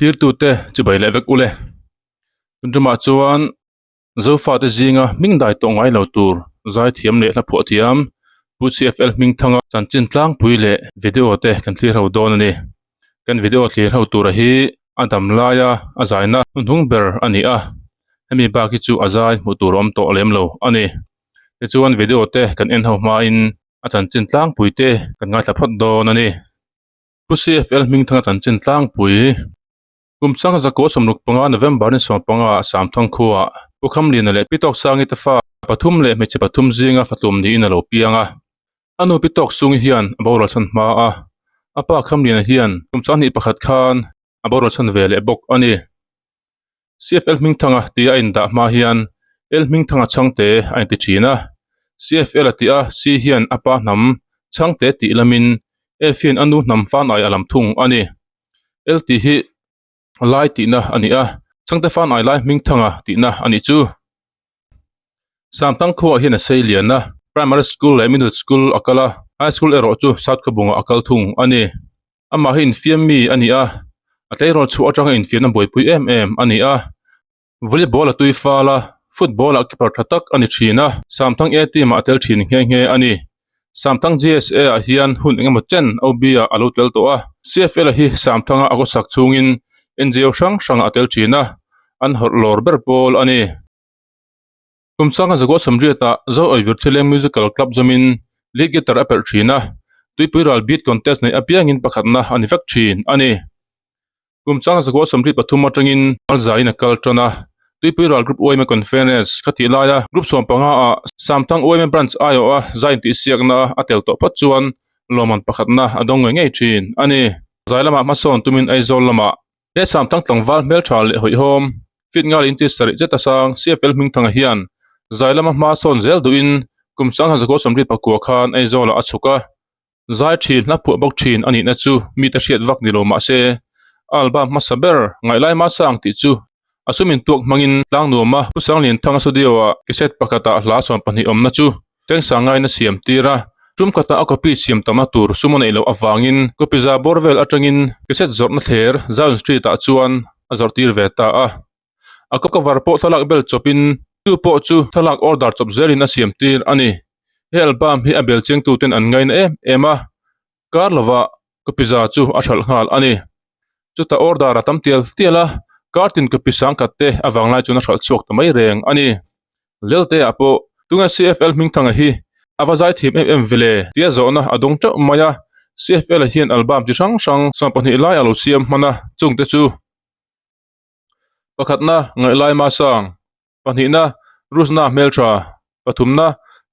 Thirtute chibai leh vek ule. Tun tumah chuan Zofate zinga hming dai tawh ngai lo tur zaithiam leh hla phuah thiam Pu CFL Hmingthanga chanchin tlangpui leh video te kan thlir ho dawn a ni. Kan video thlir ho tura hi a dam laia a zaina hnuhnung ber a ni a, hemi bak hi chu a zai hmuh tur a awm tawh lem lo a ni. Tichuan video te kan en ho hmain a chanchin tlangpui te kan ngaithla phawt dawn a ni. Pu CFL Hmingthanga chanchin tlangpui Kum sanga zakua 65 November ni 15 ah Samthang khuaah Pu Khamliana leh Pi Tawksangi te fa pathum leh hmeichhe pathum zinga fatlum niin a lo piang a. A nu Pi Tawksungi hian a boral chhan hma a, a pa Khamliana hian kum 21 khan a boral chhan ve leh bawk a ni. CFL Hmingthanga tia a indah hma hian L Hmingthanga Chhangte a inti thin a, CFL a tih a C hian a pa hnam Chhangte tih lamin F hian a nu hnam Fanai a lam thung a ni. L tih hi Lai tihna a ni a, Chhangte Fanai Lai Hmingthanga tihna a nih chu. Samtang khuaah hian a sei lian a, Primary School leh Middle School a kal a, High School erawh chu South Khawbungah a kal thung a ni. Amah hi infiam mi a ni a, a tleirawl chhuah atanga infiamna buaipui em em a ni a. Volleyball a tui fal a, football ah keeper tha tak a ni thin a, Samthang A team ah a tel thin nghe nghe a ni. Samthang GSA ah hian hun engemaw chen OB ah a lo tel tawh a, CFL a hi Samthanga a khawsak chhungin NGO hrang hrangah a tel thin a, an hawrh lawr ber pawl a ni. Kum sanga Zagua Samriatah Zo Awivir Thileng Musical Club zawmin lead guitar a perh thin a, tuipui ral beat contest neih apiangin pakhatna a ni vek thin a ni. Kum sanga Zagua Samriat pathum atangin Malzaiin a kal tan a, tuipui ral Group yma Conference kha tih laia Group 15 ah Samthang yma Branch aiawha zai intihsiakna a tel tawh phawt chuan lawmman pakhatna a dawng ngei ngei thin a ni. Zai lamah hmasawn tumin Aizawl lamah He Samthang tlangval hmeltha leh hawihhawm, fit ngal inti sarih zet a sang CFL Hmingthanga hian zai lama hma sawn zel duhin kum sangha zakua sawmriat pakua khan Aizawlah a chhuk a, zai thin hla phuah bawk thin a nihna chu mite hriat vak ni lo mah se a album hmasa ber Ngaihlai Masang tih chu a sum intuak hmangin Tlangnuama Pu Sanglianthanga studio-ah cassette pakhatah hla 12 awmna chu Chengsa ngain a siam tir a, tum khatah a copy siam tamna tur sum a neih loh avangin copy za bawr vel atangin cassette zawrhna thler Zion Street ah chuan a zawrh tir ve ta a. A cover pawh thlalak bel chawpin chu pawh chu thlalak order chawp zelin a siam tir a ni. He album hi a bel chengtuten an ngaina em em a, kar lovah copy za chu a hralh nghal a ni. Chutah order a tam tial tial a, kar tin copy sangkhat te a vanglai chuan a hralh chhuak ta mai reng a ni. Lelte ah pawh tunge CFL Hmingthanga hi a va zai thiam em em vele tia zawhna a dawng teuh mai a, CFL hian album chi hrang hrang 12 lai a lo siam hman a, chungte chu pakhatna Ngaihlai Masang, pahnihna Rusna Hmeltha, pathumna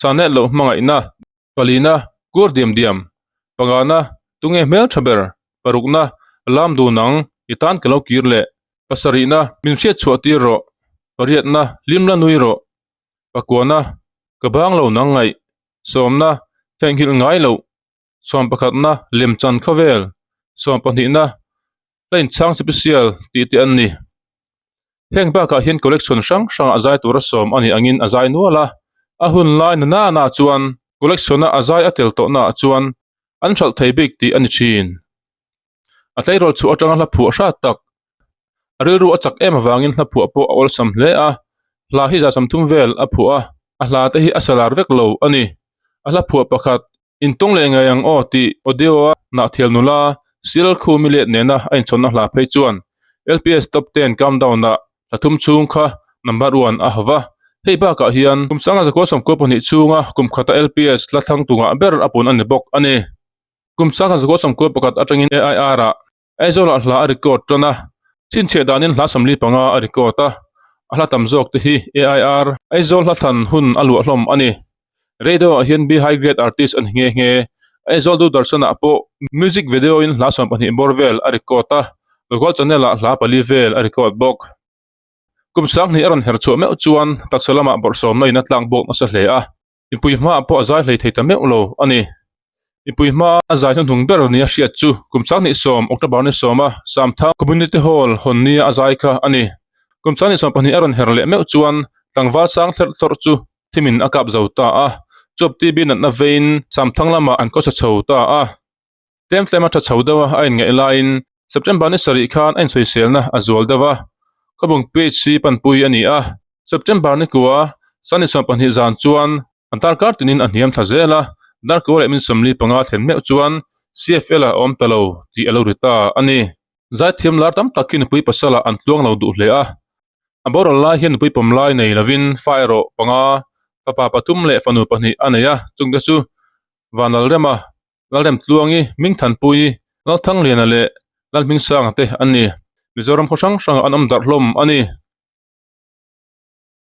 Chanet Loh Hmangaihna, palina Kur Diam Diam, pangana Tunge Hmeltha Ber, parukna Lam Dun Ang, I Tan Ka Lo Kir Leh, pasarihna Min Hriat Chhuah Tir Rawh, pariatna Hlim La Nui Rawh, pakuana Ka Bang Lo Nang Ngaih, sawmna Theihnghilh Ngai Loh, sawm pakhatna Lemchan Khawvel, sawm pahnihna Hla Inchhang Sipisial tih te an ni. Heng bakah hian collection hrang hrangah zai tura sawm a nih angin a zai nual a, a hun lai na nana chuan collection-a a zai a tel tawhnaah chuan an hralh thei bik tih a ni thin. A tleirawl chhuah atanga hla phuah hrat tak, a rilru a chak em avangin hla phuah pawh a awlsam hle a, hla hi za 30 vel a phuah a, a hla te hi a salar vek lo a ni. A hla phuah pakhat Intawng leh ngei ang aw tih audio-a Nahthial nula Sial Khumi let nena a inchhawnna hla phei chuan LPS Top Ten Countdown-ah thla thum chhung kha number one a hawva. Hei bakah hian kum sanga zakua sawmkua pahnih chhunga kum khata LPS hla thlang tungah ber a pun a ni bawk a ni. Kum sanga zakua sawmkua pakhat atangin AIR-ah Aizawlah hla a record tan a, chhinchhiah danin hla 45 a record a, a hla tam zawk te hi AIR Aizawl hla thlan hun a luah hlawm a ni. Radio ah hian Be High Grade Artist a ni nghe nghe. Aizawl Doordarshan ah pawh music video in hla 12 bawr vel a record a, Local channel ah hla pali vel a record bawk. Kum 2000 a rawn her chhuah meuh chuan taksa lamah bawrhsawmna in a tlak bawk nasa hle a. Mipui hmaah pawh a zai hlei thei ta meuh lo a ni. Mipui hmaa a zai hnuhnung ber nia hriat chu kum 2010 October ni sawma Samthang Community Hall hawn nia a zai kha a ni. Kum 2022 a rawn her leh meuh chuan tlangval sang thlerh tlawrh chu thimin a kap zo ta a, chuap TB natna veiin Samthang lamah an khawsa chho ta a. Tlem tlema tha chho deuha a inngaih laiin. September ni sarih khan a insawiselna a zual deuh a, Khawbung PHC panpui a ni a. September ni kua Sunday 12 zan chuan an darkar tinin a hniam thla zel a, darkua leh min 45 thlen meuh chuan CFL a awm ta lo tih a lo ri ta a ni. Zaithiam lar tam tak hi nupui pasalah an tluang lo duh hle a, a boral lai hian nupui pawm lai nei lovin fa erawh panga, fapa pathum leh fanu pahnih a nei a, chungte chu Vanlalrema, Lalremtluangi, Hmingthanpuii, Lalthangliana leh Lalhmingsanga te an ni. Mizoram khaw hrang hrangah an awm darh hlawm a ni.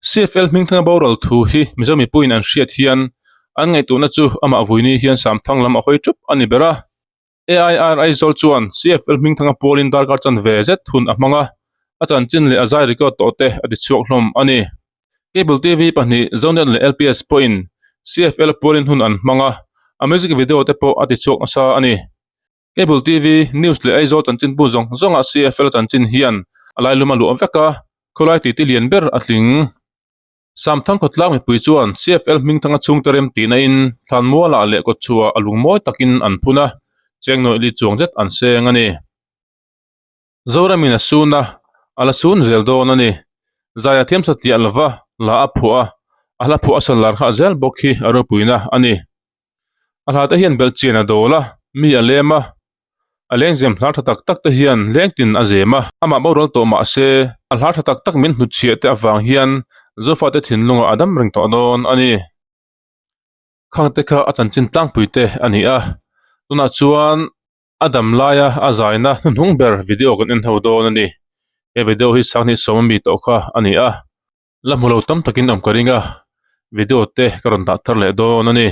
CFL Hmingthanga boral thu hi Mizo mipuiin an hriat hian an ngaihtuahna chu amah vuini hian Samthang lam a hawi ṭup a ni ber a. AIR Aizawl chuan CFL Hmingthanga pawlin darkar chanve zet hun a hmang a, a chanchin leh a zai record tawh te a tichhuak hlawm a ni. Cable TV pahnih Zonet leh LPS pawhin CFL pualin hun an hmang a, a music video te pawh a tichhuak nasa a ni. Cable TV, News leh Aizawl chanchinbu zawng zawngah CFL chanchin hian a lailum a luah vek a, khawlai titi lian ber a tling. Samthang khawtlang mipui chuan CFL Hmingthanga chhungte rem tihna in Thlanmualah leh kawtchhuah a lungmawi takin an phun a, cheng nawih li chuang zet an seng a ni. Zoramin a sun a, a la sun zel dawn a ni. Zaia thiam satliah lova la a phuah a, a hla phuah a sal lar nghah zel bawk hi a ropuina a ni. A hla te hian belhchian a dawl a, mi a lem a, a lengzem hlar tha tak tak te hian lengtin a zem a, amah boral tawh mah se a hlar tha tak tak min hnutchhiah te avang hian Zofate thinlungah a dam reng tawh dawn a ni. Khang te kha a chanchin tlangpui te a ni a, tunah chuan a dam laia a zaina hnuhnung ber video kan en ho dawn a ni. He video hi sanghnih sawm ami tawh kha a ni a. La hmu lo tam takin awm ka ring a, video te ka rawn dah thar leh dawn a ni.